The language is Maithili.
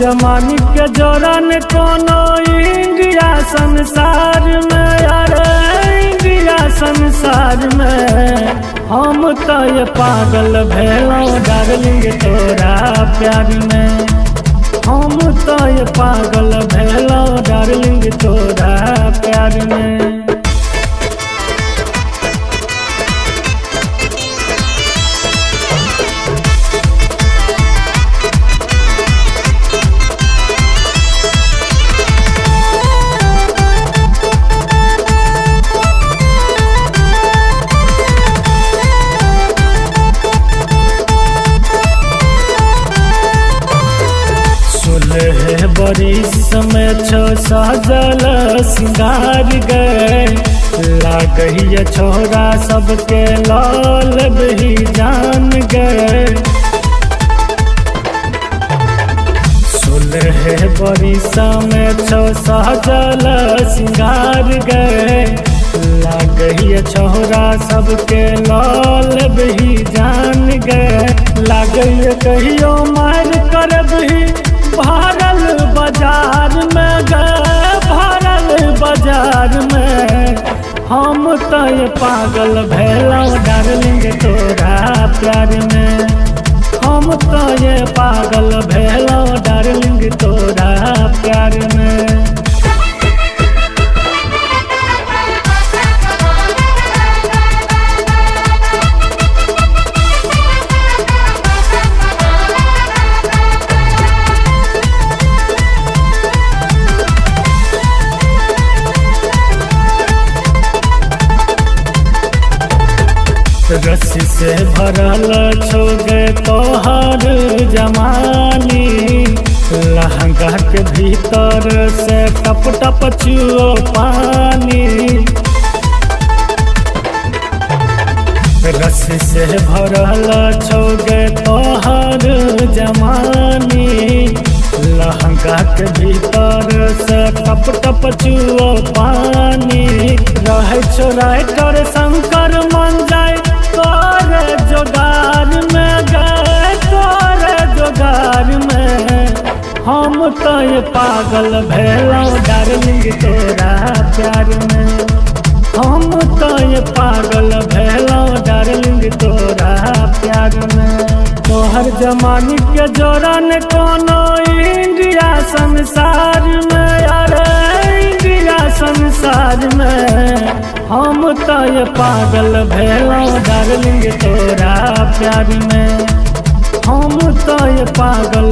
जमानी के जोरन कोनो इंडिया संसार में, अरे इंडिया संसार में। हम तो ये पागल भेलौं डार्लिंग तोरा प्यार में। हम तो ये पागल भेलौं डार्लिंग तोरा प्यार में। सोलह बरिस में छो सजल सिंगार गए, लागैया छोरा सबके लाल भी जान गए। 16 बरिस में छो सजल सिंगार गए, लागैया छोरा सबके लाल भी जान गए। लागैया कहियो मार करबही भरल बाजार में गए, भरल बाजार में। हम तो ये पागल भेलौं डार्लिंग तोरा प्यार में। हम तो ये पागल भेलौं डार्लिंग तोरा प्यार में। रस्सी से भरल छो गे तोहर जमानी, लहंगा के भीतर से टप टप चुओ पानी। रस्सी से भरल छो गे तोहर जमानी, लहंगा के भीतर से टप टप चुओ पानी। रहे छो राइटर शंकर मन जाए तोरे जोगार में गए, तोरे जोगार में। हम तो ये पागल भेलौं डार्लिंग तोरा प्यार में। हम तो ये पागल भेलौं डार्लिंग तोरा प्यार में। तोहर जमानी के जोरन कोनो इंडिया संसार में, अरे इंडिया संसार में। हम तो ये पागल भेलौं डार्लिंग तोरा प्यार में। हम तो ये पागल